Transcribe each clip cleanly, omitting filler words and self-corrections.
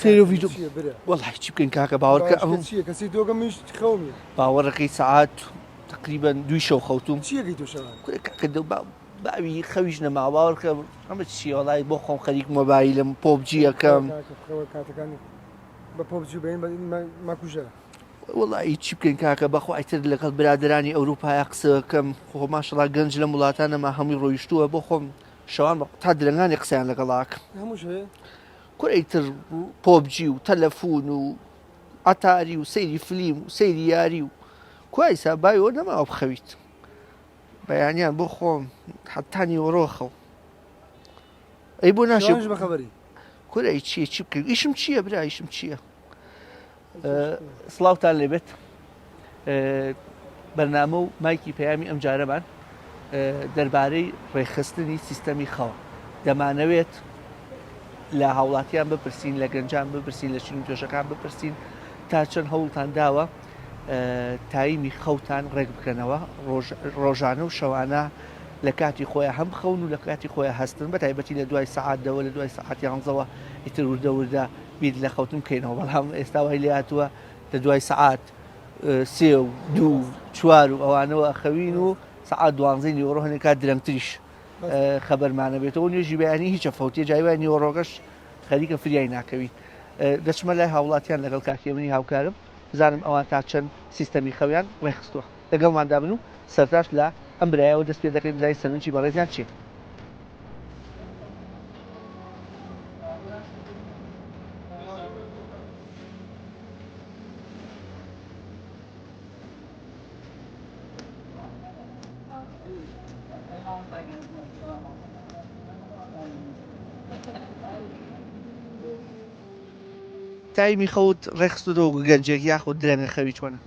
سەیرە ڤیدیۆ وەڵی چی بکەین کاکە باوەڕکە ئەم چیە کەسی دۆگە منیش خەوم باوەڕەکەی سەعات تقریبا دووی شەو خەوتوم چیەکەی تۆ شەوان کورە کاکە دە باوی خەویش نەما باوەڕکە ئەمە چیە وەڵی بۆ خۆم خەریک مۆبایلم پۆبجیەکەم کاتەکانی بە پۆبجی بین ماکوژە وەڵی چی بکەین کاکە بەخوا ئیتر لەگەڵ برادرانی ئەوروپایا قسەکەم خۆ ماشەڵا گەنج لەم وڵاتانەما هەمووی ڕۆیشتووە بۆ خۆم شەوان تا درەنگانی قسەیان لەگەڵاکەم کورە ئیتر پۆبجی و تەلەفون و ئەتاری و سەیری فلیم و سەیری یاری و کوایسا بایەوە نەماوە بخەویت بەیانیان بۆ خۆم حتا نیوەڕۆ خەو ئەی بۆ ناشێ بەخەبەری کورە ئەی چییە چی بکەین ئیشم چییە برا ئیشم چییە؟ سڵاوتان لێبێت بەرنامە و مایکی پەیامی ئەم جارەمان دەربارەی ڕێکخستنی سیستەمی خەوە دەمانەوێت لە هاوڵاتیان بپرسین لە گەنجان بپرسین لە چین و توێژەکان بپرسین تا چەند هەوڵتان داوە تایمی خەوتان ڕێک بکەنەوە ڕۆژانە و شەوانە لە کاتی خۆیان هەم خەون و لە کاتی خۆیان هەستن بە تایبەتی لە دوای سەعات دەوە لە دوای سەعات یانزەوە ئیتر وردە وردە بیر لە خەوتن بکەینەوە بەڵام ئێستا وای لێهاتووە لە دوای سەعات سێ و دوو چوار و ئەوانەوە ئەخەوین و سەعات دوانزەی نیوەڕۆ هەندێک کات درەنگتریش خەبەرمانە بێتەوە نوێژی بەیانی هیچە فەوتێ جای وای نیوەڕۆکەش خەریکە فریای ناکەوین دەچمە لای هاوڵاتیان لەگەڵ کاکێمنی هاوکارم بزانم ئەوان تا چەند سیستەمی خەویان ڕێکخستووە لەگەڵماندا بن و سەرتاش لە ئەم برایەوە دەست پێ دەکەین بزانین سەرنجی بەڕێزیان چییە. تایمی خەوت ڕێکخستووە وەکو گەنجێک یاخود درەنگە خەوی چۆنە؟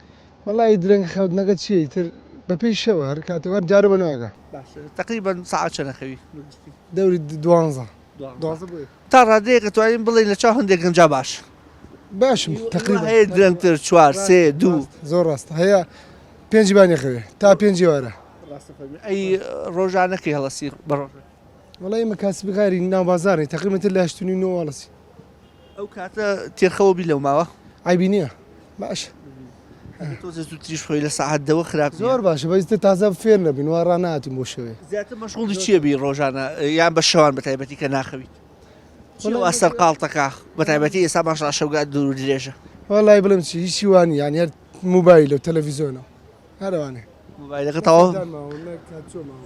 وەڵایی درەنگ خەوتنەکە چیە ئیتر بەپێی شەوە هەر کاتێک هەر جارە بە ناگا. باشە تەقریبەن سەعات چەنە خەوی؟ دەوری دوانزە دوانزە بۆ یەک. تا ڕادەیەک ئەتوانین بڵێین لە چاو هەندێک گەنجا باشە. باشم تەقریبەن. هەیە درەنگتر چوار سێ دوو. زۆر ڕاستە هەیە پێنجی بانی خەوێ تا پێنجی ئێوارە. ڕاستە فەرمی ئەی ڕۆژانە کەی هەڵەسی بە ڕۆژ؟ وەڵای ئێمە کاسبی غاری ناو بازاڕین تەقریبەن تر لە هەشت و نیو نۆ هەڵەسین. ئەو کاتە تێرخەوە بی لەو ماوە؟ عەیبی نییە باشە. ئەگەر تۆزێ زووتریش بخەوی لە سەعات دەوە خراپ نییە. زۆر باشە بەس ئیتر تازە فێر نەبووین وا ڕانەهاتین بۆ شەوێ. زیاتر مەشغوڵی چییە بی ڕۆژانە یان بە شەوان بە تایبەتی کە ناخەویت؟ چی وا سەرقاڵتەکا بە تایبەتی ئێستا ماشەڵا شەوگار دوور و درێژە. وەڵای بڵێم چی هیچی وا نییە یانی هەر موبایلە و تەلەڤیزۆنە و هەر ئەوانەیە. مۆبایلەکە تەواو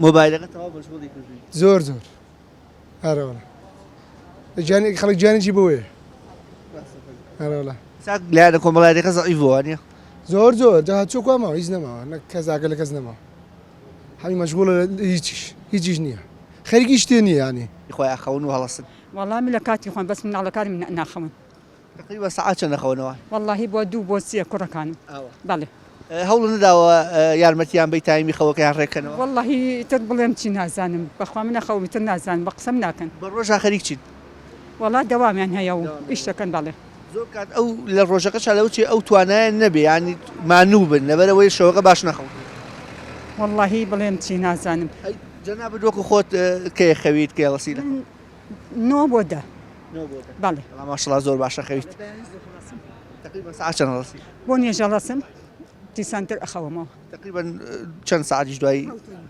مۆبایلەکە تەواو مەشغوڵی کردووی. زۆر زۆر. ئارەوەڵا گیانی خەڵک گیانێکی بۆیە ئارەوەڵا ساک لایەنە کۆمەڵایەتەکە زەعیف بووە نیە زۆر زۆر جا چۆ کوا ماوە هیچ نەماوە نە کەس ئاگە لە کەس نەماوە هەمی مەشغوڵە هیچیش هیچیش نییە خەریکی شتێ نییە یانی خۆیان خەون و هەڵەسن وەڵا من لە کاتی خۆم بەس مناڵەکانم ناخەون. تەقریبا سەعات چەند ئەخەونەوە؟ وەڵاهی بۆ دوو بۆ سێ کوڕەکانم بەڵێ. هەوڵت نەداوە یارمەتیان بەی تایمی خەوەکەیان ڕێک کەنەوە؟ وەڵاهی ئیتر بڵێم چی نازانم بەخوا من ئەخەوم ئیتر نازانم بە قسەم ناکەن. بە ڕۆژا خەریک چین؟ وەڵا دەوامیان هەیە و ئیش دەکەن بەڵێ. زۆر کات ئەو لە ڕۆژەکەشا لەوە چێ ئەو توانایان نەبێ یانی مانوو بن لەبەر ئەوەی شەوەکە باش نەخەوتوون. وەڵاهی بڵێم چی نازانم. ئەی جەنابت وەکو خۆت کەی ئەخەویت کەی هەڵەسی لە خەو؟ نۆ بۆ دە. بەڵێ. وەڵا ماشەڵا زۆر باشە خەویت. تەقریبەن سەعات چەند هەڵەسی؟ بۆ نوێژ هەڵەسم دیسانتر ئەخەومەوە. تەقریبەن چەند سەعاتیش دوای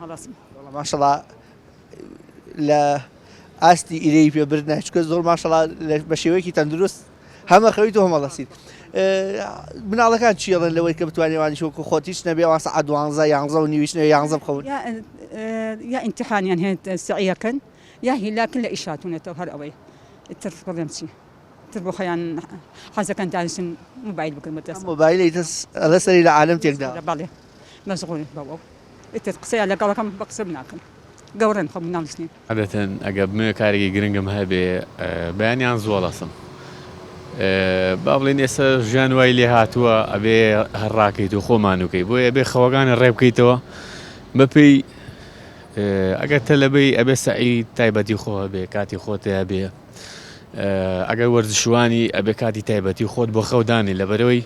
هەڵەسم؟ وەڵا ماشەڵا لە ئاستی ئیرەی پێ برد نای چونکە زۆر ماشەڵا بە شێوەیەکی تەندروست هەمە خەویت و هەمە هەڵەسیت. مناڵەکان چی ئەڵێن لەوەی کە بتوانێت وانیش وەکو خۆت هیچ نەبێ ئەوان سەعات دوانزە یانزە و نیویش نەبێ یانزە بخەون؟ یا ئیمتیحانیان هەیە سعیەکەن یا هیلاکن لە ئیش هاتوونەتەوە هەر ئەوەی ئیتر بڵێم چی تر بۆ خۆیان حەزەکەن دانیشن مۆبایل بکەن بە دەست مۆبایلی دەست ئەڵێ سەری لە عالەم تێکدا بەڵێ مەشغول بەوە ئیتر قسەیان لەگەڵەکەم بە قسە ناکەن گەورەن خۆ مناڵیش نین. عادەتەن ئەگەر بمەوێ کارێکی گرنگم هەبێ بەیانیان زوو هەڵەسم با بڵێین ئێستا ژیان وای لێ هاتووە ئەبێ هەر ڕاکەیت و خۆمان وکەی بۆیە ئەبێ خەوەکانە ڕێ بکەیتەوە بەپێی ئەگەر تەلەبەی ئەبێ سەعی تایبەتی خۆ هەبێ کاتی خۆت هەبێ ئەگەر وەرزشوانی ئەبێ کاتی تایبەتی خۆت بۆ خەودانی لەبەرەوەی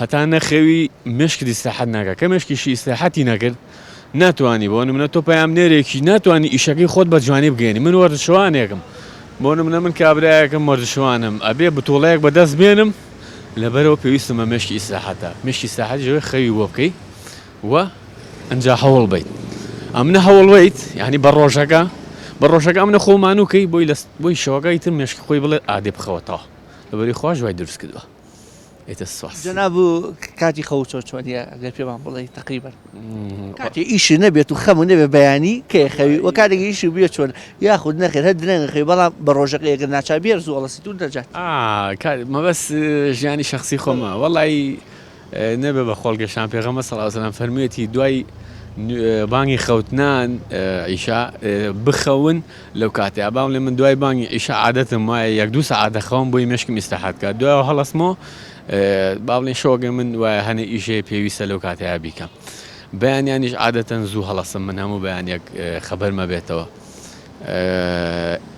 هەتا نەخەوی مشکت ئیسراحەت ناکە کە مشکیشی ئیسراحەتی نەکرد ناتوانانی بۆ منە تۆ پەیامنێرێکی ناتوانانی ئیشەکەی خۆت بە جوانی بگەێنی من وەرزشوانێکم. بۆ نمونە من کابرایەکم وەرزشوانم ئەبێ بتوڵەیەک بەدەست بێنم لەبەرەوە پێویستم بە مێشکی ئیسراحەتە مێشکی ئیسراحەتیش ئەوەیە خەوی بۆ بکەی و ئەنجا هەوڵ بیت ئەمنە هەوڵ بیت یعنی بە ڕۆژەکە بە ڕۆژەکە ئەمنە خۆ مانووکەی بۆی لە بۆی شەوەکە ئیتر مێشکی خۆی بڵێ ئادێ بخەوەتەوە لەبەری خواش وای دروست کردووە ئیتر سوپاس. جەناب کاتی خەو چۆن چۆنیە گەر پێمان بڵێی تەقریبەن کاتێ ئیش نەبێت و خەم نەبێت بەیانی کەی خەوی و کاتێک ئیش بێ چۆن یاخود نەخێر هەر درەنگ خەوی بەڵام بە ڕۆژەکە یەکە ناچار بێر زوو هەڵەسیت و نەجات. مەبەست ژیانی شەخسی خۆمە وەڵی نەبێ بە خۆڵگەشان پێغەمبەر صلی اللە علیه وسلم فەرموویەتی دوای بانگی خەوتنان عیشا بخەون لەو کاتەیا با بڵێم من دوای بانگی عیشا عادەتم وایە یەک دوو سەعات دەخەوم بۆی مێشکم ئیستراحەت کات دوایەوە هەڵەسمەوە با بڵێن شەوەکەی من وایە هەنێ ئیش هەیە پێویستە لەو کاتەیا بیکەم بەیانیانیش عادەتەن زوو هەڵەسم من هەموو بەیانیەک خەبەرمە بێتەوە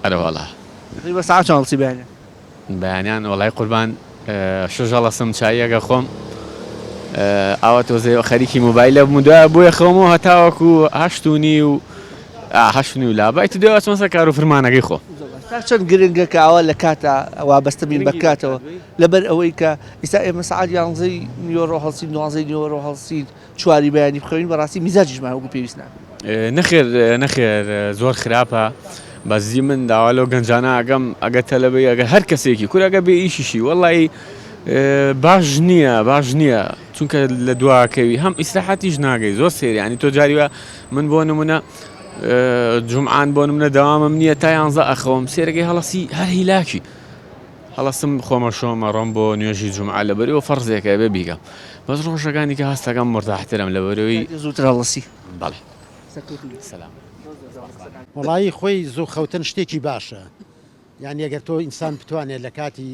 ئەرەوەڵا. تەقریبا سەعات چەند هەڵسی بەیانیان؟ بەیانیان وەڵای قوربان شەش هەڵەسم چاییەکە خۆم ئاوا تۆزێ خەریکی مۆبایلە بووم دوایە بۆیە خەومەوە هەتاوەکو هەشت و نیو هەشت و نیو لابای تو دوای ئەچمە سەر کار و فرمانەکەی خۆم. تا چەند گرنگە کە ئاوا لە کاتا وابەستە بین بە کاتەوە لەبەر ئەوەی کە ئیستا ئێمە سەعات یانزەی نیوەڕۆ هەڵسین دوانزەی نیوەڕۆ هەڵسین چواری بەیانی بخەوین بەڕاستی میزاجیشمان وەکو پێویست نابێت. نەخێر نەخێر زۆر خراپە بەزی من داوا لەو گەنجانە ئەگەم ئەگە تەلەبەی ئەگە هەر کەسێکی کورە ئەگە بێ ئیشیشی وەڵی باش نییە باش نییە چونکە لە دواکەوی هەم ئیسراحەتیش ناگەی زۆر سێریانی تۆ جاریوە من بۆ نمونە جمعان بۆ نمونە دەوامم نییە تا یانزە ئەخەوم سێرەکەی هەڵەسی هەر هیلاکی هەڵەسم خۆمە شۆمە ڕۆم بۆ نوێژی جومعە لەبەرئەوە فەرزێکە ئەبێ بیکەم بەس ڕۆژەکانی کە هەستەکەم مورتاحترم لەبەرئەوەی کاتێ زووتر هەڵەسی. بەڵێ سەلام. وەڵایی خۆی زوو خەوتن شتێکی باشە یانی ئەگەر تۆ ئینسان بتوانێت لە کاتی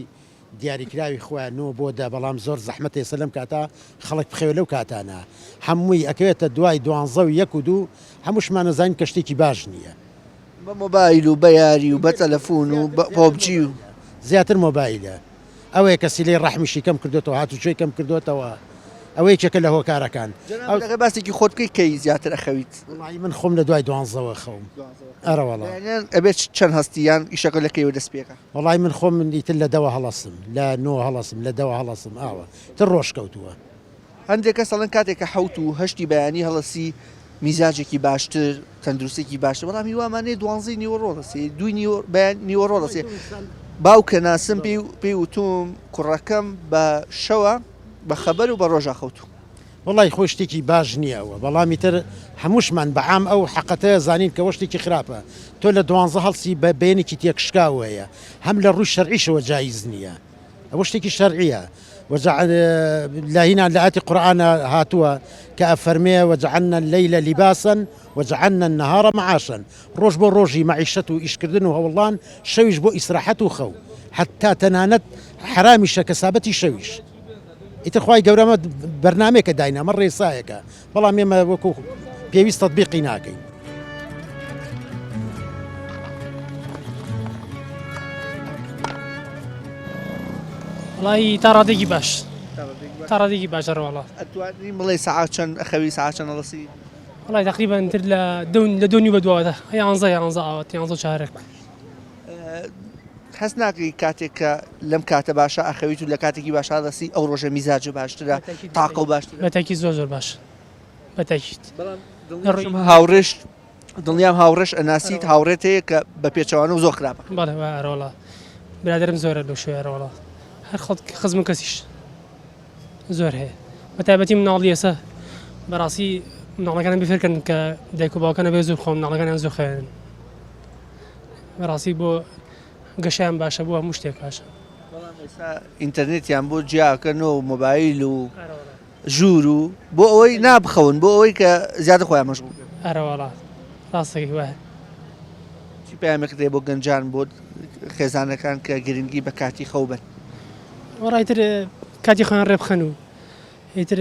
دیاریکراوی خۆیان نۆ بۆ دە بەڵام زۆر زەحمەتە ئێستا لەم کاتە خەڵک بخەوێت لەو کاتانە هەمووی ئەکەوێتە دوای دوانزە و یەک و دوو هەمووشمان ئەزانین کە شتێکی باش نییە. بە مۆبایل و بە یاری و بە تەلەفون و بە پۆبجی و. زیاتر مۆبایلە ئەوەیە کە سیلەی ڕەحمیشی کەم کردۆتەوە هاتوچۆی کەم کردۆتەوە ئەوە یەکێکە لە هۆکارەکان. جەنابت ئەگەر باسێکی خۆت بکەی کەی زیاتر ئەخەویت؟ وەڵایی من خۆم لە دوای دوانزەوە ئەخەوم ئەرەوەڵا. بەیانیان ئەبێت چەند هەستی یان ئیشەکە لە کەیەوە دەست پێکا؟ وەڵایی من خۆم ئیتر لە دەوە هەڵەسم لە نۆ هەڵەسم لە دەوە هەڵەسم ئاوە تر ڕۆژ کەوتووە. هەندێک کەس ئەڵێن کاتێک کە حەوت و هەشتی بەیانی هەڵەسی میزاجێکی باشتر تەندروستێکی باشتر بەڵام هیوامان نیە دوانزەی نیوەڕۆ ڕەسی دووی نیوە بەیان نیوەڕۆ ڕەسی باوکە ناسم پێی پێی وتوم کوڕەکەم بە شەوە بە خەبەر و بە ڕۆژا خەوتوو. وەڵای خۆی شتێکی باش نیە ئەوە بەڵام ئیتر هەمووشمان بە عام ئەو حەقەتە زانین کە ئەوە شتێکی خراپە تۆ لە دوانزە هەڵسی بە بەینێکی تێکشکاو هەیە هەم لە ڕووی شەرعیشەوە جایز نیە ئەوە شتێکی شەرعیە وجعل لە هینا لە ئاتی قورئانا هاتووە کە ئەفەرمێ وجعلنا اللەیل لباسا وجعلنا النهار معاشا ڕۆژ بۆ ڕۆژی مەعیشەت و ئیشکردن و هەوڵدان شەویش بۆ ئیسراحەت و خەو حەتا تەنانەت حەرامیشە کەسابەتی شەویش ئیتر خوای گەورە ئەمە بەرنامەیەکە داینا ئەمە ڕێسایەکە بەڵام ئێمە وەکو پێویست تەتبیقی ناکەین. وەڵایی تا ڕادەیەکی باش تا ڕادەیەکی باش ئەرێ وەڵا. ئەتوانی بڵێی سەعات چەند ئەخەوی سەعات چەند هەڵەسی؟ وەڵای تەقریبەن تر لە دە لە دە و نیو بە دواوە یانزە یانزە ئاوات یانزە و چارەک. هەست ناکەی کاتێک کە لەم کاتە باشە ئەخەویت و لە کاتێکی باشا دەستی ئەو ڕۆژە میزاجە باشترە تاقە و باشترە بەتاکی زۆر زۆر باش بەتاکیت هاوڕێش دڵنیام هاوڕێش ئەناسیت هاوڕێت هەیە کە بە پێچەوانە و زۆر خراپە بەڵێ ئەرۆڵا برادرم زۆرە لەو شوێ ئەرۆڵا هەر خەڵک خزم و کەسیش زۆر هەیە بە تایبەتی مناڵی ئێستا بەڕاستی مناڵەکان بفێرکەن کە دایک و باوکانە بێ زۆر خۆم مناڵەکانیان زۆر خوێنن بەڕاستی بۆ گەشەیان باشە بۆ هەموو شتێک باشە. بەڵام ئێستا ئینتەرنێتیان بۆ جیاکەن و مۆبایل و ژوور و بۆ ئەوەی نابخەون بۆ ئەوەی کە زیاتر خۆیان مەشغوڵ بکەن. ئەرەوەڵا ڕاستەکەی وایە. چی پەیامێکت هەیە بۆ گەنجان بۆ خێزانەکان کە گرنگی بە کاتی خەو بەن؟ وەڵا ئیتر کاتی خۆیان ڕێبخەن و ئیتر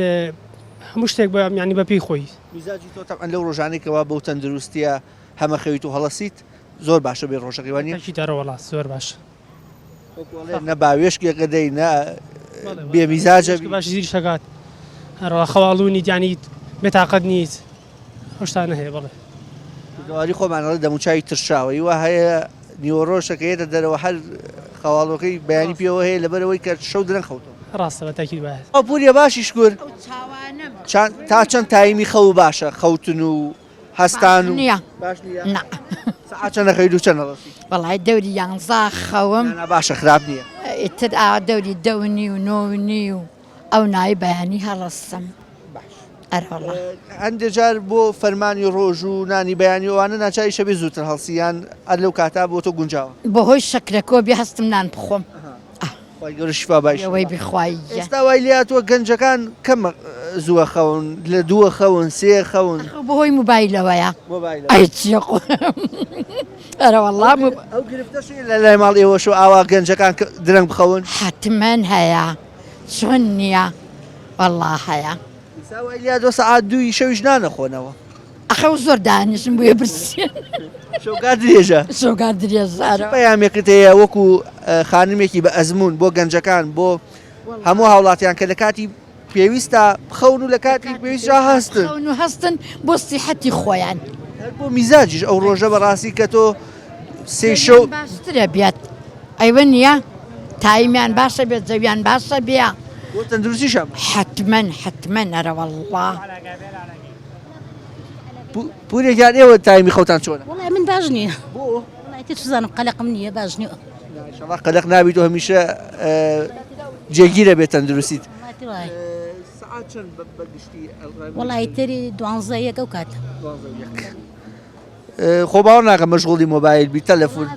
هەموو شتێک بە یانی بە پێی خۆی. میزاجی تۆ تەبعەن لەو ڕۆژانەی کەوا بەو تەندروستیە هەمە خەویت و هەڵەسیت زۆر باشە بێ ڕۆژەکەی وانیە؟ تاکید ئەرەوەڵا زۆر باشە. وەکو ئەڵێن نە باوێشکێک ئەدەی نە بێ میزاجە بی. باشی زیریش ئەکات ئەرەوە خەواڵوو نیت یانی بێتاقەت نیت ئەو شتانە هەیە بەڵێ. کوردەواری خۆمان ئەڵێ دەموچاوی ترشاوە ی وا هەیە. نیوەڕۆشە کە یێتە دەرەوە هەر خەواڵۆکەی بەیانی پێوە هەیە لەبەرئەوەی کە شەو درەنگ خەوتووە. ڕاستە بە تاکید وایە. ئەو پوریە باشی شکور تا چەند تایمی خەو باشە خەوتن و هەستان و نییە باش نییە نا سەعات چەند ئەخەویت و چەند هەڵەسی؟ وەڵای دەوری یانزا خەوم نا باشە خراپ نییە. ئیتر ئاوا دەوری دە و نیو نۆ و نیو ئەو ناوی بەیانی هەڵەسم ئەرەوەڵا. هەندێ جار بۆ فەرمانی ڕۆژ و نانی بەیانی و ئەوانە ناچاری شەبێ زووتر هەڵسی یان هەر لەو کاتە بۆ تۆ گونجاوە؟ بەهۆی شەکرەکەوە بێ هەستم نان بخۆم. خوای گەورە شیفا بای ئەوەی بخوای گیان. ئێستا وای لێهاتووە گەنجەکان کەم زووە خەون لە دووە خەون سێ خەون. ئەخ بەهۆی موبایلەوەیە. مۆبایلەوە. ئەی چیە خۆ ئەرەوەڵا ئەو گرفتەش هەیە لە لای ماڵ ئێوەشەوە ئاوا گەنجەکان درەنگ بخەون؟ حەتمەن هەیە چۆن نییە وەڵا هەیە. ئیستا وای لێهاتووە سەعات دووی شەویش نانەخۆنەوە. ئەخەو زۆر دانیشم بۆیە برسیە. شەوگار درێژە. شەوگار درێژە. چ پەیامێکت هەیە وەکو خانمێکی بە ئەزموون بۆ گەنجەکان بۆ هەموو هاوڵاتیان کە لە کاتی پێویستە بخەون و لە کاتی پێویستدا هەستن. خەون و هەستن بۆ سیحەتی خۆیان. هەر بۆ میزاجیش ئەو ڕۆژە بەڕاستی کە تۆ سێ شەو. باشترە بێت ئەیوە نییە تایمیان باشە بێت جەویان باشە بێ. بۆ تەندروستیشە باشە. حەتمەن حەتمەن ئەرەوەڵڵا. پورێ گیان ئێوە تایمی خەوتان چۆنە؟ وەڵای من باش نییە. بۆ؟ وەڵای تر چزانم قەلەقم نییە باش نییە. ئیشەڵا قەلەق نابیت و هەمیشە جێگیرە بێت تەندروستیت. سەعات چەند بە گشتی؟ وەڵای تری دوانزە یەک ئەو کاتە. دوانزە و یەک. خۆ باوەڕ ناکەم مەشغوڵی مۆبایل بی تەلەفون.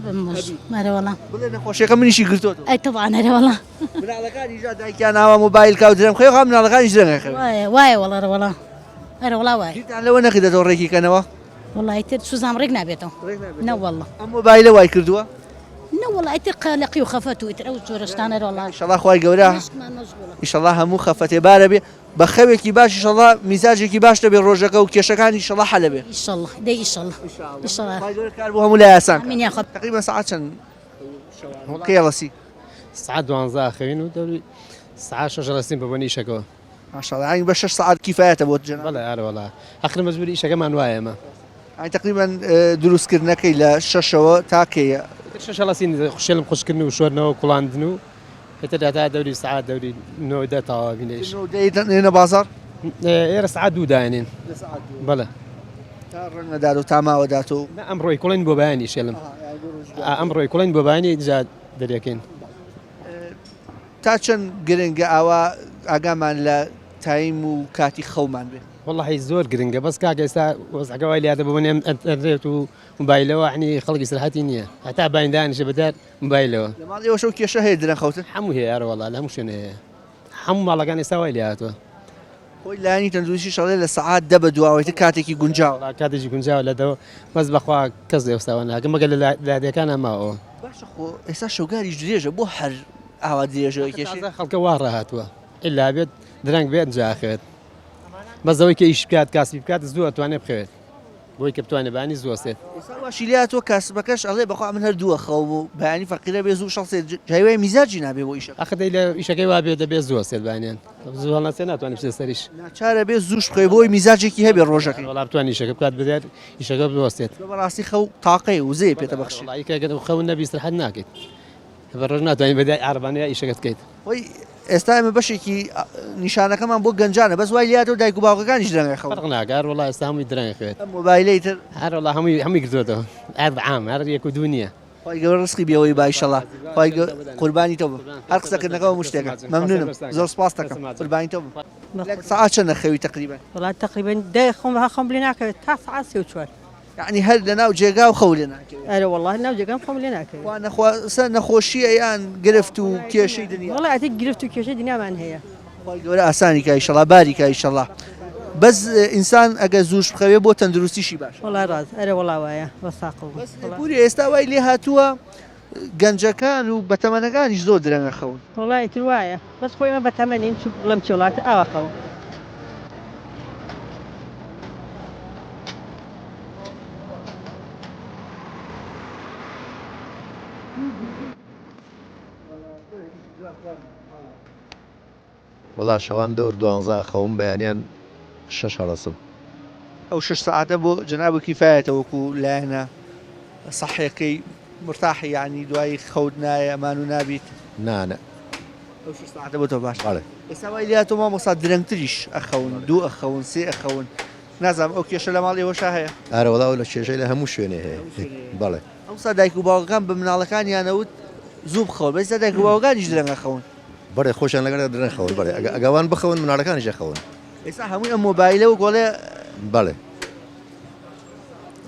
ئەرەوەڵا. بڵێ نەخۆشیەکە منیشی گرتۆتەوە. ئەی تەبعەن ئەرەوەڵا. مناڵەکانیش دایکیان ئاوا مۆبایل کا و درەم خەوێ خوا مناڵەکانیش درەنگ ئەخەوێ. وایە وایە وەڵا ئەرەوەڵا ئەرەوەڵا وایە. بیرتان لەوە نەکردەتەوە ڕێکی کەنەوە؟ وەڵا ئیتر سوزام ڕێک نابێتەوە. ڕێک نابێتەوە. نەوەڵا. ئەم مۆبایلە وای کردووە؟ نەوەڵا ئیتر قەلەقی و خەفەت و ئیتر ئەو جۆرە شتانە ئەرەوەڵا. ئیشەڵا خوای گەورە مێشکمان مەشغوڵە. ئیشەڵا هەموو خەفەتێ بارە بێ بە خەوێکی باش ئیشەڵا میزاجێکی باش دەبێ ڕۆژەکە و کێشەکانی ئیشەڵا حەل ئەبێ. ئیشەڵا دەی ئیشەڵا ئیشەڵا. خوای گەورە کار بۆ هەموو لای ئاسان کات. ئامین یاخوا. تەقریبەن سەعات چەند شەوانە کەی ئەڵەسی؟ سەعات دوانزە ئەخەوین و دەوری سەعات شەش ئەڕەسین بە بۆنی ئیشەکەوە. ماشاءاللە یانی بە شەش سەعات کیفایەتە بۆت جەناب؟ بەڵێ ئەرێ وەڵا ئەخر مەجبوری ئیشەکەمان وایە ئێمە. یانی تەقریبەن دروستکردنەکەی لە شەشەوە تا کەیە؟ ئیتر شەش ئەڵەسین شێلم خوشکردن و شۆردنەوە و کوڵاندن و ئیتر هەتا دەوری سەعات دەوری نۆ دە تەواو ئەبین لە ئیش. نۆ دە دێنە بازاڕ؟ ئێرە سەعات دوو دایەنێن. لە سەعات دوو؟ بەڵێ. تا ڕەنگ نەدات و تا ماوە دات و. نا ئەمڕۆی کوڵین بۆ بەیانی شێلم. ئەمڕۆی کوڵین بۆ بەیانی ئینجا دەرێکەین. تا چەند گرنگە ئاوا ئاگامان لە تایم و کاتی خەومان بێ؟ وەڵاهی زۆر گرنگە بەس کاکە ئێستا وەزعەکە وای لێهاتە بۆ من ئەنتەرنێت و موبایلەوە یەعنی خەڵک ئیسراحەتی نییە هەتا باین دانیشێ بەدەر موبایلەوە. لە ماڵی ئێوەش ئەو کێشە هەیە درەنگ خەوتن؟ هەموو هەیە ئەرەوەڵا لە هەموو شوێنێ هەیە هەموو ماڵەکان ئێستا وای لێهاتووە. خۆی لایەنی تەندروستیش ئەڵێ لە سەعات دە بە دواوەی تر کاتێکی گونجاوە. وەڵا کاتێکی گونجاوە لە دەوە بەس بەخوا کەس ئێستا وا ناکە مەگەر لە لادێکانا ماوە. باشە خۆ ئێستا شەوگاریش درێژە بۆ هەر ئاوا درێژە ئەکێشێ؟ تازە خەڵکە وا ڕاهاتووە ئیلا بێت درەنگ بێت ئینجا ئەخەوێت بەس ئەوەی کە ئیش بکات کاسبی بکات زوو ئەتوانێ بخەوێت. بۆی کە بتوانێ بەیانی زوو هەستێت. ئێستا واشی لێهاتووە کاسبەکەش ئەڵێ بەخوا من هەر دووە خەوم و بەیانی فەقیرە بێ زوو شەڵسێ جای وایە میزاجی نابێ بۆ ئیشەکە. ئەخر دەی لە ئیشەکەی وا بێ دەبێ زوو هەستێت بەیانیان زوو هەڵنەستێ ناتوانێ بچێتە سەر ئیش. ناچارە بێ زووش بخەوێ بۆی میزاجێکی هەبێ ڕۆژەکەی. وەڵا بتوانێ ئیشەکە بکات بدات ئیشەکە بوەستێت. تۆ بەڕاستی خەو تاقەیە وزەیە پێتە بەخشێ. وەڵا ئیکە گەر خەو نەبی ئیسراحەت ناکەیت بە ڕۆژ ناتوانی بە دای عەرەبانە ئیشەکەت بکەیت. خۆی ئێستا ئێمە بەشێکی نیشانەکەمان بۆ گەنجانە بەس وای لاتەوە دایک و باوکەکانیش درەنگ ئەخەون. فەرق ناکا هەر وەڵا ئێستا هەمووی درەنگ ئەخەوێت. ئەم مۆبایلەی تر. هەر وەڵا هەمووی هەمووی گرتۆتەوە هەر بە عام هەر یەک و دوو نییە. خوای گەورە ڕزقی بێوەی با ئیشەڵا خوای گەورە قوربانی تۆ بم هەر قسەکردنەکە هەموو شتێکە مەمنونم زۆر سپاست دەکەم قوربانی تۆ بم سەعات چەند ئەخەوی تەقریبەن؟ وەڵا تەقریبەن دە خۆم خەم لێ ناکەوێت تا سەعات سێ و چوار. یەعنی هەر لەناو جێگا و خەو لێ ناکەوێ. ئەرێ وەڵا لەناو جێگام خەوم لێ ناکەوێ. خوا نەخواستە نەخۆشیە یان گرفت و کێشەی دنیا. وەڵا ئەتە گرفت و کێشەی دنیامان هەیە. خوای گەورە ئاسانی کا ئیشەڵا باری کا ئیشەڵا بەس ئینسان ئەگەر زووش بخەوێ بۆ تەندروستیشی باشە. وەڵا ڕاست ئەرێ وەڵا وایە بە ساقڵ بەس پوری ئێستا وای لێ هاتووە گەنجەکان و بەتەمەنەکانیش زۆر درەنگ ئەخەون. وەڵا ئیتر وایە بەس خۆ ئێمە بەتەمەنین چ بڵێم چی وەڵا ئیتر ئاوا خەوم. وەڵا شەوان دەور دوانزە ئەخەوم بەیانیان شەش هەڵەسم. ئەو شەش سەعاتە بۆ جەنابت کیفایەتە وەکو لایەنە سەحیەکەی. مرتاحی یانی دوایی خەوت نایە مانوو نابیت؟ نا نا. ئەو شەش سەعاتە بۆ تۆ باشە؟ بەڵێ. ئێستا وای لێهاتووە مامۆستا درەنگتریش ئەخەون، دوو ئەخەون، سێ ئەخەون، نازانم ئەو کێشە لە ماڵی ئێوەشا هەیە؟ ئارە وەڵا ئەو لە کێشەی لە هەموو شوێنێ هەیە. بەڵێ. ئەوسا دایک و باوکەکان بە مناڵەکانیان ئەوت زوو بخەون، بەس ئێستا دایک و باوکانیش درەنگ ئەخەون. بەڵێ خۆشیان لەگەڵ درەنگ خەون، بەڵێ ئەگە ئەوان بخەون مناڵەکانیش ئەخەون. ئێستا هەمووی ئەم مۆبایلە و گۆڵێ. بەڵێ.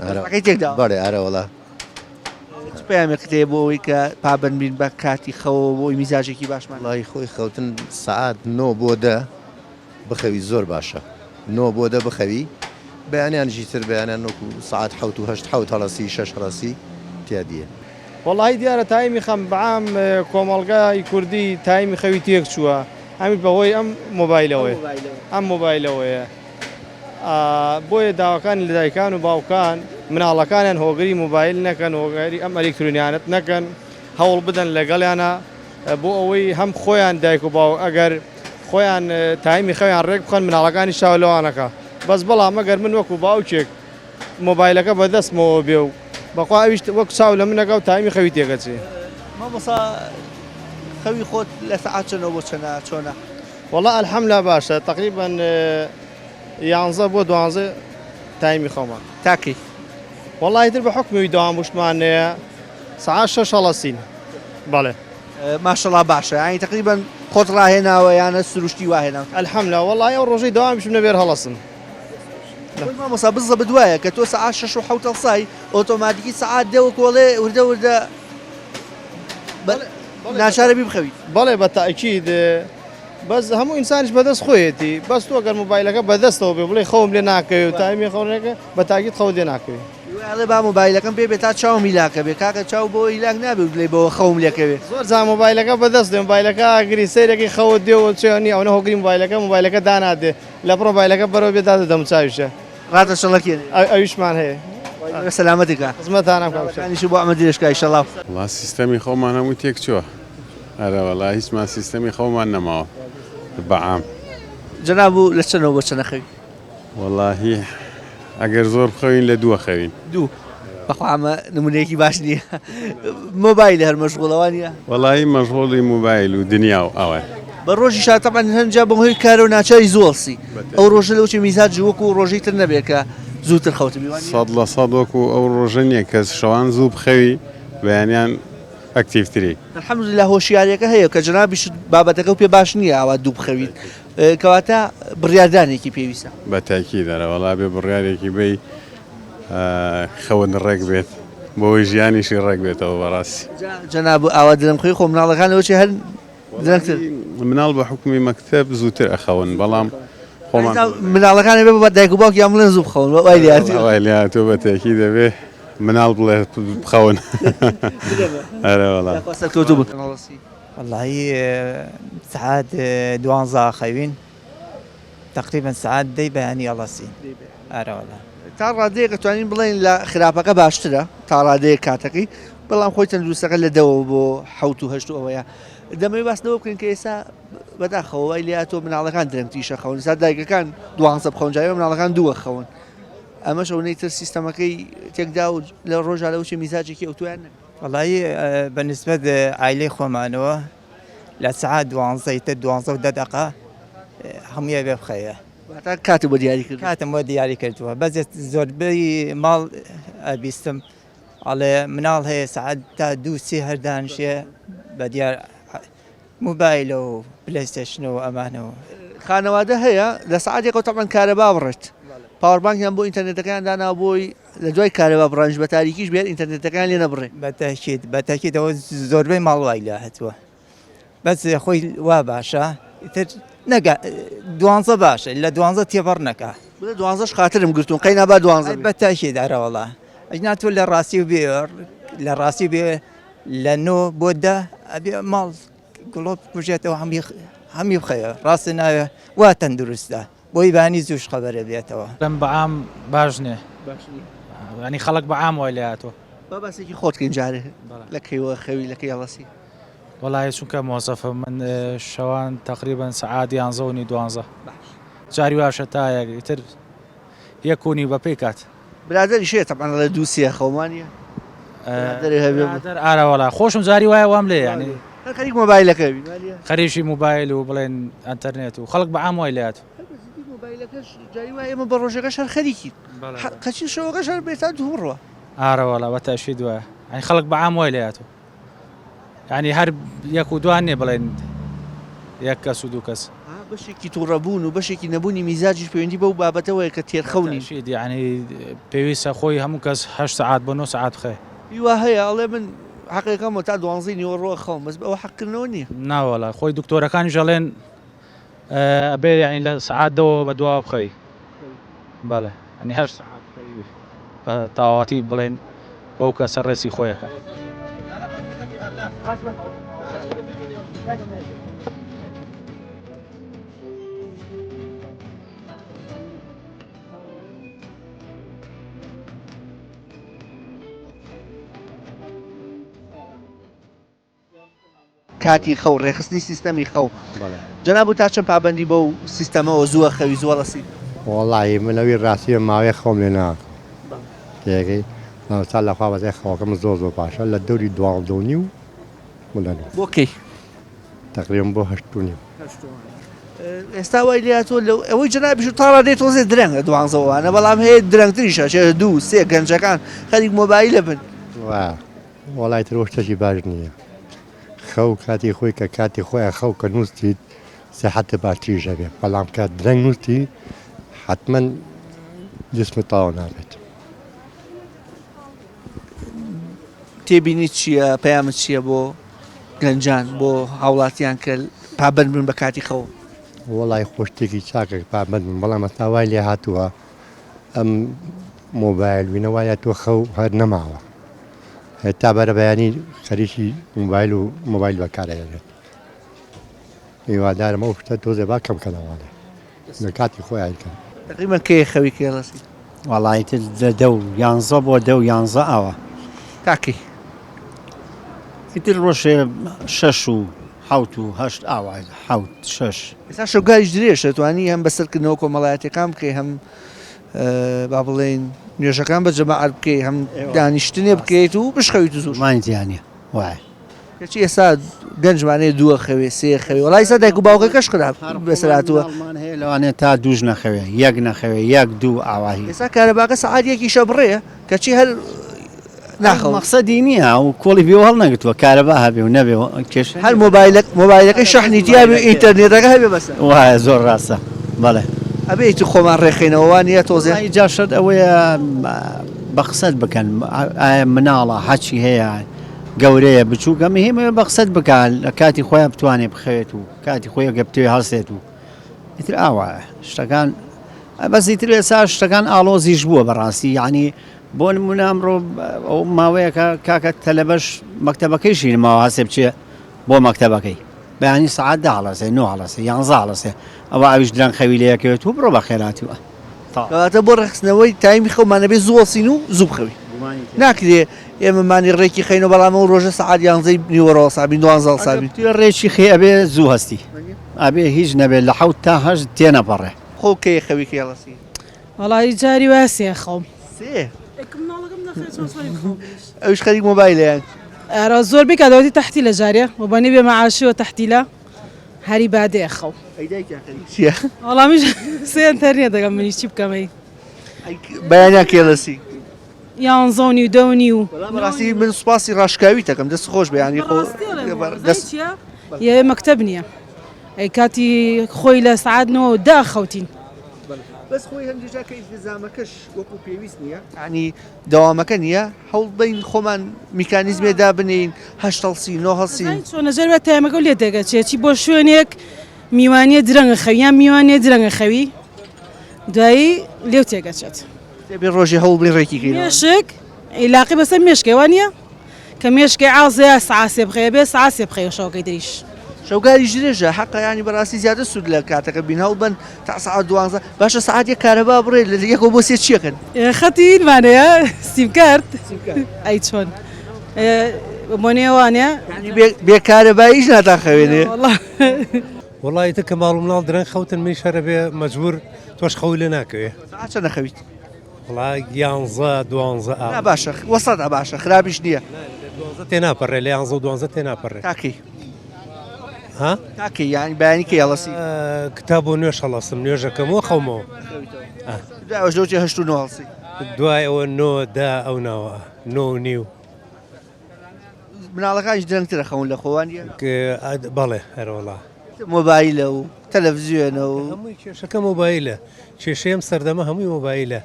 ئارەکەی تێکداوە. بەڵێ ئارە وەڵا. چ پەیامێکت هەیە بۆ ئەوەی کە پابەند بین بە کاتی خەوەوە بۆ ئەوەی میزاجێکی باشمان وەڵی خۆی خەوتن سەعات نۆ بۆ دە بخەوی زۆر باشە نۆ بۆ دە بخەوی بەیانیانیشی تر بەیانیان وەکو سەعات حەوت و هەشت حەوت هەڵەسی شەش هەڵەسی تیا دیە. وەڵاهی دیارە تایمی خەم بەعام کۆمەڵگای کوردی تایمی خەوی تێک چووە ئەمیش بەهۆی ئەم مۆبایلەوەیە ئەم مۆبایلەوەیە بۆیە داواکانی لە دایکان و باوکان مناڵەکانیان هۆگری مۆبایل نەکەن هۆگری ئەم ئەلیکترۆنیانەت نەکەن هەوڵ بدەن لەگەڵیانە بۆ ئەوەی هەم خۆیان دایک و باوک ئەگەر خۆیان تایمی خەویان ڕێک بخەن مناڵەکانی چاو لەوانەکە بەس بەڵام ئەگەر من وەکو باوکێک مۆبایلەکە بەدەستمەوە بێ و بەخوا ئەویش وەک چاو لە منەکە و تایمی خەوی تێکەچێ. مامۆستا خەوی خۆت لە سەعات چەنەوە بۆ چەنە چۆنە؟ وەڵا الحملە باشە تەقریبەن یانزە بۆ دوانزە تایمی خەومە. تا کەی؟ وەڵا ئیتر بە حوکمی دەوام وشمان نەیە سەعات شەش هەڵەسین بەڵێ. ماشەڵا باشە یانی تەقریبەن خۆت ڕاهێناوە یانە سروشتی وا هێناوتە؟ الحملە وەڵای ئەو ڕۆژەی دەوامیشم نەبێ هەر هەڵەسم. خۆی مامۆستا بزەبت وایە کە تۆ سەعات شەش و حەوت هەڵسای ئۆتۆماتیکی سەعات دە وەکۆڵێ وردە وردە ناچارە بی بخەویت. بەڵێ بە تەئکید بەس هەموو ئینسانیش بەدەست خۆیەتی بەس تۆ گەر مۆبایلەکە بەدەستەوە بێ بڵێ خەوم لێ ناکەوێ و تایمی خەونەکە بە تاکید خەوت لێ ناکەوێ. ئەڵێ با مۆبایلەکەم پێ بێ تا چاوم هیلاکە بێ کاکە چاو بۆ هیلاک نابێ و بڵێ بەوە خەوم لێکەوێ. زۆر جار مۆبایلەکە بەدەست دێ مۆبایلەکە ئەگری سەیرەکەی خەوت دێ و چێ نیە ئەونە هۆگری مۆبایلەکە مۆبایلەکە دانادێ لەپڕ مۆبایلەکە بەرەوە بێ دادە دەموچاویشە. ڕادەچەڵەکێنێ. ئەویشمان هەیە. خوای گەورە سەلامەتی کا. خزمەتانم کاک شێخ. کانیشی بۆ ئەمە درێژ کا ئیشەڵا. وەڵا سیستەمی خەومان هەمووی تێک چووە ئەرە وەڵا هیچمان سیستەمی خەومان نەماوە بە عام. جەنابو لە چەنەوە بۆ چەنە خەوی؟ وەڵاهی ئەگەر زۆر بخەوین لە دووە خەوین. دوو بەخوا ئەمە نمونەیەکی باش نییە مۆبایل هەر مەشغوڵە وانیە؟ وەڵایی مەشغوڵی مۆبایل و دنیا و ئەوەن. بە ڕۆژیشا تەبعەن هەنجا بەهۆی کارەوە ناچاری زوو هەڵسی ئەو ڕۆژە لەوچێ میزاج وەکو ڕۆژەی تر نەبێ کە زووتر خەوتبی وانیە؟ 100% وەکو ئەو ڕۆژە نییە کە شەوان زوو بخەوی بەیانیان ئەکتیڤتری. الحمدللە هۆشیاریەکە هەیە کە جەنابیشت بابەتەکەو پێ باش نییە ئاوا دوو بخەویت کەواتە بڕیاردانێکی پێویستە. بە تاکید ئەرە وەڵا بێ بڕیارێکی بەی خەون ڕێک بێت بۆی ژیانیشی ڕێک بێتەوە بەڕاستی. جا جەناب ئاوا درەنگ خۆی خۆ مناڵەکان لەوە چێ هەر درەنگتر. مناڵ بە حوکمی مەکتەب زووتر ئەخەون بەڵام خۆمان. مناڵەکان ئەبێ بە دایک و باوکیان بڵێن زوو بخەون وای لێهاتووە. وای لێهاتووە بە تاکید ئەبێ مناڵ بڵێ بخەون. ئەرێ وەڵا. یاخوا سەرکەوتوو بن. وەڵایی سەعات دوانزە ئەخەوین تەقریبەن سەعات دەی بەیانی ئەڵەسین ئارە وەڵا. تا ڕادەیەک ئەتوانین بڵێین لە خراپەکە باشترە تا ڕادەیەک کاتەکەی بەڵام خۆی تەندروستەکە لە دەوە بۆ حەوت و هەشت و ئەوەیە دەمەوێت باس لەوە بکەین کە ئێستا بەداخەوە وای لێهاتووە مناڵەکان درەنگتریشە خەون ئێستا دایکەکان دوانزە بخەون جارێ مناڵەکان دووە خەون ئەمەش ئەونەی تر سیستەمەکەی تێکدا و لە ڕۆژا لەوە چێ میزاجێکی ئەوتۆیان نەبێت. وەڵایی بە نسبەت عایلەی خۆمانەوە لە سەعات دوانزەی تر دوانزە و دە دەقە هەمووی ئەبێ بخەوێ. واتە کاتت بۆ دیاری کردووە؟ کاتم بۆ دیاری کردووە بەس زۆربەی ماڵ ئەبیستم ئەڵێ مناڵ هەیە سەعات تا دوو سێ هەر دانیشێ بە دیار موبایلە و پلەیستەیشن و ئەمانە و. خانەوادە هەیە لە سەعاتێکەوە تەبعەن کارەبا بڕێت power bank یان بۆ ئینتەرنێتەکەیان داناوە بۆی لە دوای کارەبا بڕانیش بە تاریکیش بێت ئینتەرنێتەکەیان لێ نەبڕێ. بە تەئکید بە تەئکید ئەوە زۆربەی ماڵ وای لێ هاتووە بەس خۆی وا باشە ئیتر نەگا دوانزە باشە لە دوانزە تێپەڕ نەکا. بڵێ دوانزەش خاترم گرتوون قەینا با دوانزە بێ. بە تەئکید ئەرەوەڵا ئەگینا تۆ لە ڕاستی و بێ لە ڕاستی بێ لە نۆ بۆ دە ئەبێ ماڵ گڵۆپ بکوژێتەوە هەمی هەمی بخەوێ ڕاستە ناوێ وا تەندروستە بۆی بانی زووش خەبەرە بێتەوە. دەم بە عام باش نیە. باش نیە. یانی خەڵک بە عام وای لێهاتوە. با باسێکی خۆت کەین جارێ لە کەیوە خەوی لە کەی هەڵەسی؟ وەڵاهی چونکە مۆزەفم من شەوان تەقریبەن سەعات یانزە و نیو دوانزە جاری واشە تا یەک ئیتر یەک و نیو بەپێی کات. برادەریش هەیە تەبعەن ئەڵێ دوو سێ خەوم وانیە؟ برادەر ئارە وەڵا خۆشم جاری وایە وام لێ یانی هەر خەریک مۆبایلەکە بین خەریکی مۆبایل و بڵێن ئەتەرنێت و خەڵک بە عام وای لێات مۆبایلەکەش جاری وایە ئێمە بە ڕۆژەکەش هەر خەریکین کەچی شەوەکەش هەر بێتا دوو بڕوە ئارە وەڵا بە تەشید وایە یانی خەڵک بە عام وای لێات یانی هەر یەک و دوان نیە بڵێن یەک کەس و دوو کەس. بەشێکی توڕەبوون و بەشێکی نەبوونی میزاجیش پەیوەندی بەو بابەتەوەیە کە تێرخەو نین. تەئکید یانی پێویستە خۆی هەموو کەس هەشت سەعات بۆ نۆ سەعات بخەوێ. هی وا هەیە ئەڵێ من حەقێکەمە تا دوانزەی نیوەڕۆ ئەخەوم بەس ئەوە حەقکردنەوە نییە. ناوەڵا خۆی دکتۆرەکانیش ئەڵێن ئەبێ یانی لە سەعات دەوە بە دواوە بخەوی بەڵێ یانی هەشت سەعات بخەوی بە تەواوەتی بڵێن بەو کەسە ڕێسی خۆی ئەکات. کاتی خەو، ڕێکخستنی سیستەمی خەو. جەنابت تا چەند پابەندی بەو سیستەمەوە زووە خەوی زووە ڕەسی؟ وەڵاهی من ئەوی ڕاستی بێ ماوەیە خەوم لێ ناکەوم تێگەی مامۆستا لەخوا بەزای خەوەکەم زۆر زۆر باشە لە دەوری 12 و نیو ملەنم. بۆ کەی؟ تەقریبەن بۆ هەشت و نیو. ئێستا وای لێهاتووە لەو ئەوەی جەنابیش تا ڕادەیە تۆزێ درەنگە دوانزە وانە بەڵام هەیە درەنگتریشە چێ دوو سێ گەنجەکان خەریک مۆبایلە بن. وایە وەڵای تر شتێکی باش نییە خەو کاتی خۆی کە کاتی خۆیان خەو کە نووسیت سیحەتت باشتریش ئەبێ بەڵام کە درەنگ نووستی حەتمەن جسمت تەواو نابێت. تێبینیت چییە پەیامت چییە بۆ گەنجان بۆ هاوڵاتیان کە پابەند بن بە کاتی خەو؟ وەڵای خۆ شتێکی چاکە پابەند بن بەڵام ئەستا وای لێ هاتووە ئەم مۆبایل وینە وایە تۆ خەو هەر نەماوە تا بەرەبەیانی خەریکی مۆبایل و مۆبایل بەکارئەهێنێت هیوادارم ئەو شتە تۆزێ با کەم کەنەوانێ لە کاتی خۆیان کەن. تەقریبەن کەی خەوی کەی ڕەسی؟ وەڵا ئیتر لە دە و یانزە بۆ دە و یانزە ئاوا. تا کەی؟ ئیتر ڕۆژێ شەش و حەوت و هەشت ئاوا حەوت شەش. ئێستا شەوگاریش درێژە توانی هەم بەسەرکردنەوە کۆمەڵایەتیەکان بکەی هەم با بڵێین نوێژەکان بە جەماعەت بکەی هەم دانیشتنێ بکەیت و بشخەویت و زوو مانی تیا نیە وایە. کەچی ئێستا گەنجمان هەیە دووە خەوێ سێ خەوێ وەڵا ئێستا دایک و باوکەکەش خراپ بەسەر هاتووە. مناڵمان هەیە لەوانەیە تا دووش نەخەوێ یەک نەخەوێ یەک دوو ئاواهی. ئێستا کارەباکە سەعات یەکیشە بڕێ کەچی هەر ناخەون. مەقسەدی نییە و کۆڵی پێوە هەڵنەگرتووە کارەبا هەبێ و نەبێ کێشە هەر مۆبایلەک مۆبایلەکەی شەحنی تیا بێ و ئینتەرنێتەکە هەبێ بەسە. وایە زۆر ڕاستە بەڵێ. ئەبێ ئیتر خۆمان ڕێکخەینەوە وا نییە تۆزێ؟ وەڵایی جا شەرت ئەوەیە بە قسەت بکەن ئایا مناڵە هەچی هەیە گەورەیە بچووکە مهمە بە قسەت بکە لە کاتی خۆیان بتوانێ بخەوێت و کاتی خۆی ئەگەر بتەوێ هەڵسێت و ئیتر ئاوایە شتەکان بەس ئیتر ئێستا شتەکان ئاڵۆزیش بووە بەڕاستی یعنی بۆ نمونە ئەمڕۆ ئەو ماوەیەکە کاکە تەلەبەش مەکتەبەکەیشی نماوە هەسێ بچێ بۆ مەکتەبەکەی بەیانی سەعات دە هەڵەسێ نۆ هەڵەسێ یانزە هەڵەسێ ئەوە ئەویش درەنگ خەوی لێکەوێت و بڕۆ بە خێراتیوە کەواتە بۆ ڕێکخستنەوەی تایمی خەومان ئەبێ زوو هەڵسین و زوو بخەوین ناکرێ ئێمە مانی ڕێکی خەینەوە بەڵام ئەو ڕۆژە سەعات یانزەی نیوەڕۆ هەڵسابین دوانزە هەڵسابین ئەگەر ڕێکی خەی ئەبێ زوو هەستی ئەبێ هیچ نەبێ لە حەوت تا هەشت تێنەپەڕێ. خۆ کەی خەوی کەی هەڵەسی؟ وەڵایی جاری وایە سێ خەوم. سێ؟ ئەویش خەریک مۆبایلە یان؟ ئەرە زۆر بێ کات تەحتیلە جارێ وەبانی بێ مەعاشی و تەحتیلە هەری بادێ خەو. ئەی دایکیان خەریک چییە؟ وەڵا منیش سێ ئەنتەرنێت دەکەم منیش چی بکەم ئەی. بەیانیان کەی هەڵەسی؟ یانزە و نیو دە و نیو. وەڵا بەڕاستی من سوپاسی ڕاشکاویت ئەکەم دەست خۆش بێ یانی خۆ دەست یە مەکتەب نییە ئەی کاتی خۆی لە سەعات نۆ دە خەوتین. بەس خۆی هەندێک جار کە ئیلتیزامەکەش وەکو پێویست نییە یانی دەوامەکە نییە هەوڵ بەین خۆمان میکانیزمێ دابنێین هەشت هەڵسین نۆ هەڵسین. ئەزانی چۆنە جار وایە تایمەکەو لێ تێکەچێ چی بۆ شوێنێک میوانیە درەنگە خەوی یان میوانیە درەنگە خەوی دوایی لێو تێکەچێت. دەبێ ڕۆژێ هەوڵ بەین ڕێکی کەینەوە. مێشک ئیلاقی بەسەر مێشکێ وانیە؟ کە مێشکێ عازەیە سەعات سێ بخەوێ بێ سەعات سێ بخەوێ شەوەکەی تریش. شەوگاریش درێژە حەقە یانی بەڕاستی زیاتر سوود لە کاتەکە بین هەوڵبەن تا سەعات دوانزە باشە سەعات یەک کارەبا بڕێ لە یەکەوە بۆ سێ چیەکەن؟ خەتی هینمان هەیە سیمکارت ئەی چۆن بۆنێ وانە بێ کارەباییش ناتانخەوێنێ. وەڵا ئیتر کە ماڵ و مناڵ درەنگ خەوتن منیش هەر ئەبێ مەجبوور تۆش خەوی لێ ناکەوێ. سەعات چەند ئەخەویت؟ وەڵا یانزە دوانزە ئا. نا باشە وەسەتە باشە خراپیش نییە. لە دوانزە تێناپەڕێ لە یانزە و دوانزە تێناپەڕێ. تا کەی؟ ها؟ تا کەی یانی بەیانی کەی هەڵەسی؟ کتاب بۆ نوێژ هەڵەسم نوێژەکەم و خەومەوە. دوای ئەوەش لەوچێ هەشت و نۆ هەڵسی؟ دوای ئەوە نۆ دە ئەو ناوە نۆ و نیو. مناڵەکانیش درەنگترە خەون لە خۆ وانییە؟ بەڵێ ئەرەوەڵا. مۆبایلە و تەلەفزیۆنە و. هەمووی کێشەکە مۆبایلە کێشەی ئەم سەردەمە هەمووی مۆبایلە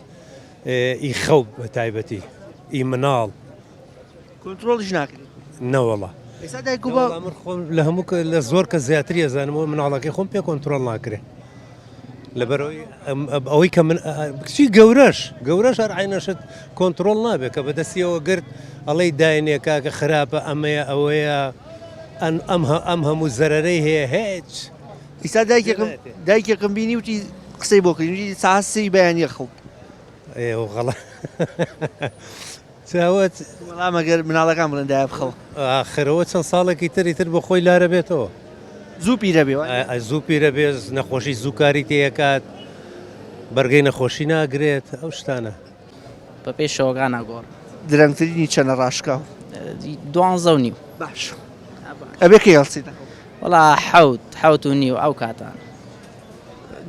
ئی خەو بە تایبەتی ئی مناڵ. کۆنترۆڵیش ناکرێت. نەوەڵا. ئێستا دایک و باوک. من خۆم لە هەموو لە زۆر کەس زیاتری ئەزانم ئەوە مناڵەکەی خۆم پێ کۆنترۆڵ ناکرێ. لەبەرئەوەی ئەوەی کە من کچی گەورەش گەورەش هەر عینەشت کۆنترۆڵ نابێت کە بەدەستیەوە گرت ئەڵێی داینێ کاکە خراپە ئەمەیە ئەوەیە ئەم ئەم هەموو زەرەرەی هەیە هیچ. ئیستا دایکێکم دایکێکم بینی وتی قسەی بۆ کردین وتی سەعات سێی بەیانی خەو. ئێ غەڵە چاوت. وەڵا مەگەر مناڵەکان بڵێن دایە بخەوە. ئاخر ئەوە چەند ساڵێکی تر ئیتر بۆ خۆی لارە بێتەوە. زوو پیرە بێ وانیە؟ ئەی زوو پیرە بێ نەخۆشی زوو کاری تێ ئەکات بەرگەی نەخۆشی ناگرێت ئەو شتانە. بە پێی شەوەکان ئەگۆڕێت. درەنگترینی چەنە ڕاشکاو؟ دوانزە و نیو. باش ئەبێ کەی هەڵسیتە خەو؟ وەڵا حەوت حەوت و نیو ئەو کاتانە.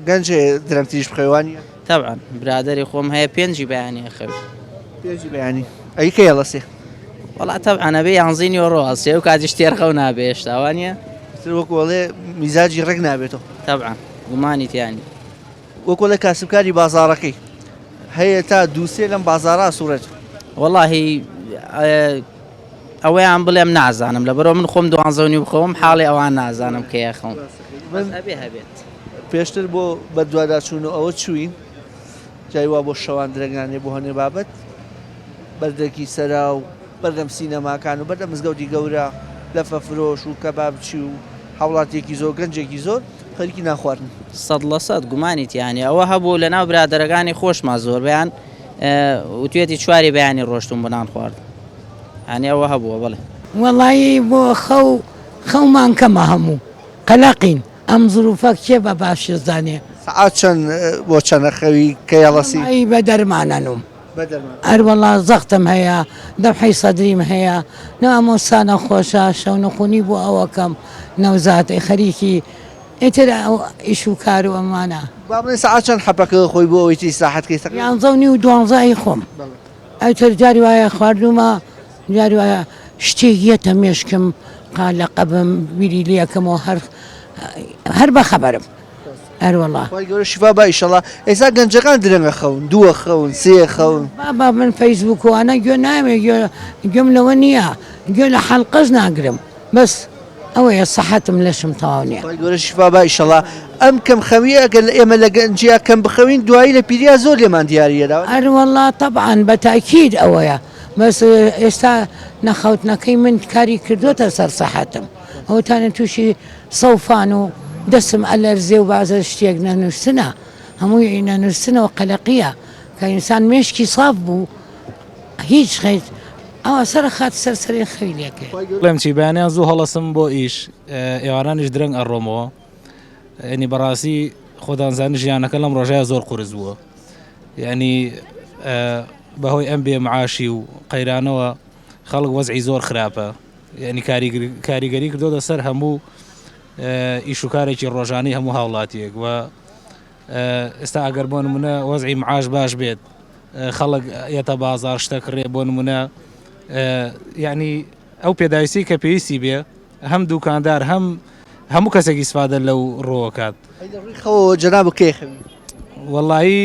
گەنج هەیە درەنگتریش بخەوێ وانیە؟ تەبعەن برادەری خۆم هەیە پێنجی بەیانی ئەخەوێ. پێنجی بەیانی ئەی کەی هەڵەسێ؟ وەڵا تەبعەن ئەبێ یانزەی نیوەڕۆ هەڵسێ ئەو کاتیش تێر خەو نابێ هێشتا وانیە؟ ئیتر وەکو ئەڵێ میزاجی ڕێک نابێتەوە. تەبعەن گومانی تیا نیە. وەکو ئەڵێ کاسبکاری بازاڕەکەی هەیە تا دوو سێ لەم بازاڕە ئەسوڕێتەوە. وەڵاهی ئەوەیان بڵێم نازانم لەبەرئەوە من خۆم دوانزە و نیو بخەوم حاڵی ئەوان نازانم کەی ئەخەوم بەس ئەبێ هەبێت. پێشتر بۆ بەدواداچوون و ئەوە چووین جای وا بۆ شەوان درەنگانێ بۆ هەنێ بابەت بەردەکی سەرا و بەردەم سینەماکان و بەردەم مزگەوتی گەورە لەفە فرۆش و کەبابچی و هاوڵاتیەکی زۆر گەنجێکی زۆر خەریکی نان خواردن. 100% گومانی تیا نیە ئەوە هەبوو لەناو برادەرەکانی خۆشما زۆربەیان وتویەتی چواری بەیانی ڕۆشتوون بۆ نان خواردن یانی ئەوە هەبووە بەڵێ. وەڵایی بۆ خەو خەومان کەمە هەموو قەلەقین ئەم زروفە کێ بە باشی زانێ. سەعات چەند بۆ چەند ئەخەوی کەی هەڵەسی؟ وەڵایی بە دەرمانەنوم بە دەرمان. ئەروەڵا زەختم هەیە دەبحەی سەدریم هەیە نامۆستا نەخۆشە شەونخونی بۆ ئەوەکەم نەوزاد خەریکی ئیتر ئەو ئیش و کار و ئەمانە. با بڵێین سەعات چەند حەپەکە خۆی بۆ ئەوەی ئیسراحەت کەی تەقریبەن؟ یانزە و نیو دوانزە ئەی خۆم. ئیتر جاری وایە خواردوومە جاری وایە شتێک یەتە مێشکم قالەقەبم بیری لێ ئەکەمەوە هەر هەر بەخەبەرم ئەروەڵا. خوای گەورە شیفا با ئیشەڵا. ئێستا گەنجەکان درەنگ ئەخەون دوو ئەخەون سێ ئەخەون. بابە من فەیسبوک و ئەوانە گوێ نایەمێ گوێ گوێم لەوە نییە گوێ لە حەلقەش ناگرم بەس ئەوەیە سەحەتم لەشم تەواو نیە. خوای گەورە شیفا با ئیشەڵا. ئەم کەم خەویە ئەگەر لە ئێمە لە گەنجیا کەم بخەوین دوایی لە پیریا زۆر لێمان دیاریە دا. ئەروەڵا تەبعەن بە تاکید ئەوەیە بەس ئێستا نەخەوتنەکەی من کاری کردۆتە سەر سەحەتم ئەوەتانە توشی سەوفان و دەستم ئەلەرزێ و بازە شتێک نەنوستنە هەمووی نەنوستنەوە قەلەقیە کە ئینسان مێشکی ساف بوو هیچ خیت ئەوە سەر خات سەر سەرین خەوی لێکەوێ. بڵێم چی بەیانیان زوو هەڵەسم بۆ ئیش ئێوارانیش درەنگ ئەڕۆمەوە یعنی بەڕاستی خۆتان زانی ژیانەکە لەم ڕۆژەیە زۆر قورس بووە یعنی بەهۆی ئەم بێ معاشی و قەیرانەوە خەڵک وەزعی زۆر خراپە یعنی کاریگەری کردۆتە سەر هەموو ئیش و کارێکی ڕۆژانەی هەموو هاوڵاتیەک و ئێستا ئەگەر بۆ نمونە وەزعی معاش باش بێت خەڵک یەتە بازار شتە کڕێ بۆ نمونە یعنی ئەو پێداویستی کە پێویستی بێ هەم دوکاندار هەم هەموو کەسێک ئیسفادە لەو ڕۆکات خەوە جەناب کێ خەوی وەڵایی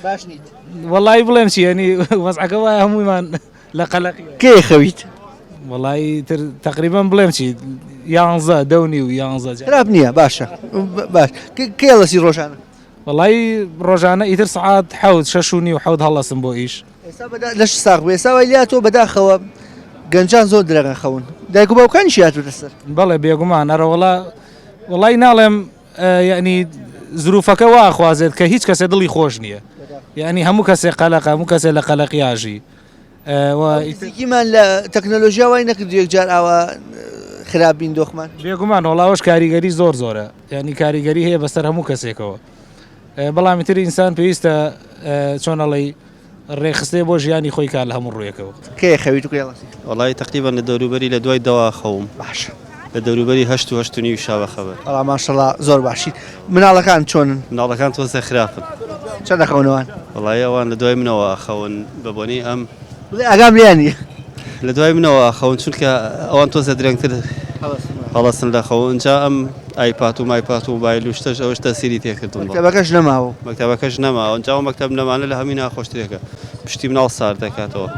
باش نیت وەڵایی بڵێم چی ینی وەزعەکە وایە هەموویمان لە قەلەقی کێ خەویت وەڵایی تر تقریبا بڵێم چی یانزە دەونی و یانزە خراپ نییە باشە باش کێ هەڵەسی ڕۆژانە وەڵایی ڕۆژانە ئیتر سەعات حەوت شەش و نیو حەوت هەڵەسم بۆ ئیش. ئێستا بەدا لەش ساغ بێ ئێستا وای لێهاتووە بەداخەوە گەنجان زۆر درەنگ ئەخەون دایک و باوکانیشی هاتووتە سەر. بەڵێ بێگومان ئەرەوەڵا وەڵای ناڵێم یەعنی زروفەکە وا ئەخوازێت کە هیچ کەسێ دڵی خۆش نییە یەعنی هەموو کەسێ قەلەقە هەموو کەسێ لە قەلەقی ئاژی نزیکیمان لە تەکنەلۆژیا وای نەکردو یەکجار ئاوا خراپ بین دۆخمان. بێگومان وەڵا ئەوەش کاریگەری زۆر زۆرە یانی کاریگەری هەیە بەسەر هەموو کەسێکەوە بەڵام ئیتر ئینسان پێویستە چۆن ئەڵێی ڕێکخستێ بۆ ژیانی خۆی کا لە هەموو ڕوویەکەوە. کەی ئەخەویت و کەی هەڵەستی؟ وەڵایی تەقریبەن لە دەوروبەری لە دوای دەوە ئەخەوم. باشە. لە دەوروبەری هەشت و هەشت و نیویشا بەخەبەر. وەڵا ماشەڵا زۆر باشیت. مناڵەکان چۆنن؟ مناڵەکان تۆزێ خراپن. چەند ئەخەون ئەوان؟ وەڵایی ئەوان لە دوای منەوە ئەخەون بە بۆنەی ئەم. بڵێ ئاگام لێیان نییە. لە دوای منەوە ئەخەون چونکە ئەوان تۆزێ درەنگتر هەڵەسن لە خەو ئینجا ئەم ئایپات و مایپات و مۆبایل و شتەش ئەوەش تەسیری تێکردوون. مەکتەبەکەش نەماوە. مەکتەبەکەش نەماوە ئینجا ئەو مەکتەب نەمانە لە هەمووی ناخۆشترێکە پشتی مناڵ سارد دەکاتەوە.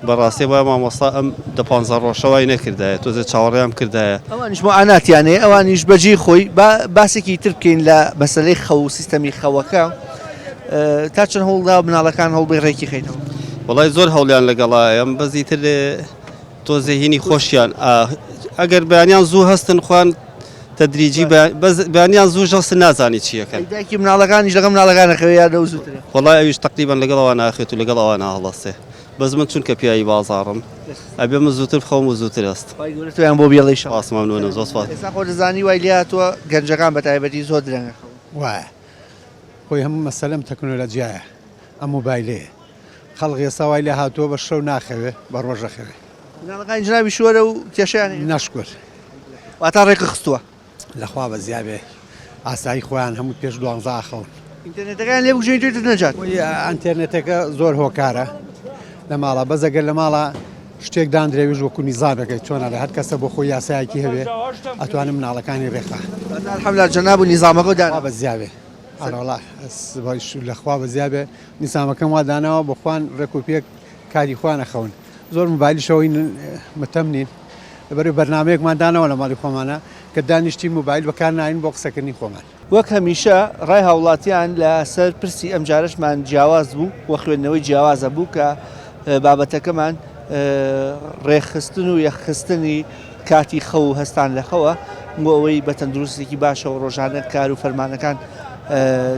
بەڕاستی وایە مامۆستا ئەم دە پانزە ڕۆژە وای نەکردایە تۆزێ چاوەڕێیان بکردایە. ئەوانیش موعاناتیان هەیە ئەوانیش بەجێی خۆی با باسێکی تر بکەین لە مەسەلەی خەو و سیستەمی خەوەکە تا چەند هەوڵدا مناڵەکان هەوڵبەی ڕێکی خەیتەوە. وەڵای زۆر هەوڵیان لەگەڵایەم بەس ئیتر تۆزێ هینی خۆشیان ئەگەر بەیانیان زوو هەستن خۆیان تەدریجی بەس بەیانیان زوو هەستن نازانی چیەکەن. دایکی مناڵەکانیش لەگەڵ مناڵەکان ئەخەوێ یان لەو زووترە؟ وەڵای ئەویش تەقریبەن لەگەڵ ئەوان ئاخێت و لەگەڵ ئەوان هەڵەسێ. بەس من چونکە پیاوی بازاڕم ئەبێ من زووتر بخەوم و زووتر هەستم. خوای گەورە تۆیان بۆ بێڵێ ئیشەڵا. سپاس مەمنونم زۆر سپاس. ئێستا خۆ دەزانی وای لێهاتووە گەنجەکان بەتایبەتی زۆر درەنگ ئەخەون. وایە خۆی هەموو مەسەلەم تەکنۆلەجیایە ئەم مۆبایلەیە خەڵک ئێستا وای لێ هاتووە بە شەو ناخەوێ بە ڕۆژ ئەخەوێ. مناڵەکانی جنابی شوەرە و کێشەیان هەیە؟ ناشکور. واتا ڕێکخستووە؟ لەخوا بەزیابێ ئاسایی خۆیان هەموو پێش دوانزە ئاخەون. ئینتەرنێتەکەیان لێ بکوژێنی تۆی تر نەجات. ئەنتەرنێتەکە زۆر هۆکارە لە ماڵا بەس ئەگەر لە ماڵا شتێک داندرێ ویش وەکو نیزامێکە چۆن ئەڵێ هەر کەسە بۆ خۆی یاسایەکی هەبێ ئەتوانم مناڵەکانی ڕێکخا. الحمدلله جەناب و نیزامەکەو دانا. خوا بەزیابێ ئەرەوەڵا لەخوا بەزیابێ نیزامەکەم وا داناوە بۆ خوان ڕێک و پێک کاری خۆیان ئەخەون زۆر موبایلیشەوەی متەم نین لەبەرئەوەی بەرنامەیەکمان داناوە لە ماڵی خۆمانە کە دانیشتین موبایل بەکار ناین بۆ قسەکردنی خۆمان. وەک هەمیشە ڕای هاوڵاتیان لە سەر پرسی ئەمجارەشمان جیاواز بوو و خوێندنەوەی جیاواز هەبوو کە بابەتەکەمان ڕێکخستن و یەکخستنی کاتی خەو و هەستان لە خەوە بۆ ئەوەی بە تەندروستێکی باشەوە ڕۆژانە کار و فەرمانەکان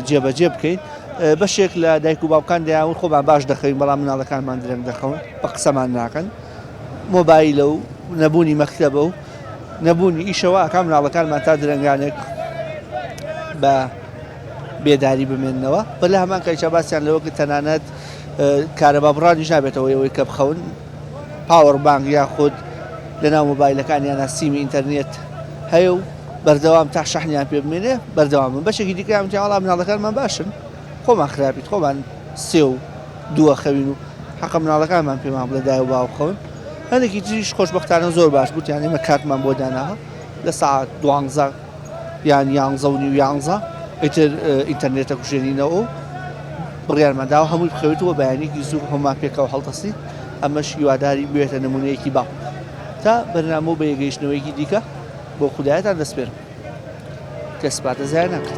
جێبەجێ بکەین. بەشێک لە دایک و باوکان دەیانوت خۆمان باش دەخەوین بەڵام مناڵەکانمان درەنگ دەخەون بە قسەمان ناکەن مۆبایلە و نەبوونی مەکتەبە و نەبوونی ئیشەوە ئەکا مناڵەکانمان تا درەنگانێک بە بێداری بمێننەوە و لە هەمان کاتیشا باسیان لەوە کرد تەنانەت کارەبا بڕانیش نابێتەوە ئەوەی کە بخەون power bank یاخود لەناو مۆبایلەکانیانە سیمی ئینتەرنێت هەیە و بەردەوام تا شەحنیان پێ بمێنێ بەردەوامن بەشێکی دیکەیان وتیان وەڵا مناڵەکانمان باشن خۆمان خراپیت خۆمان سێ و دووە خەوین و حەقە مناڵەکانمان پێمان بڵێ دایە و باوک خەون هەندێکی تریش خۆشبەختانە زۆر باش بوتیان ئێمە کاتمان بۆ داناوە لە سەعات دوانزە یان یانزە و نیو یانزە ئیتر ئینتەرنێتە کوژێنینەوە و بڕیارمان داوە هەمووی بخەوێتەوە بەیانێکی زوو هەموومان پێکەوە هەڵدەستین ئەمەش هیواداری بوێتە نمونەیەکی باو تا بەرنامە و بەیەگەیشتنەوەیەکی دیکە بۆ خودایەتان دەسپێرم کە سپاتە زایە ناکات.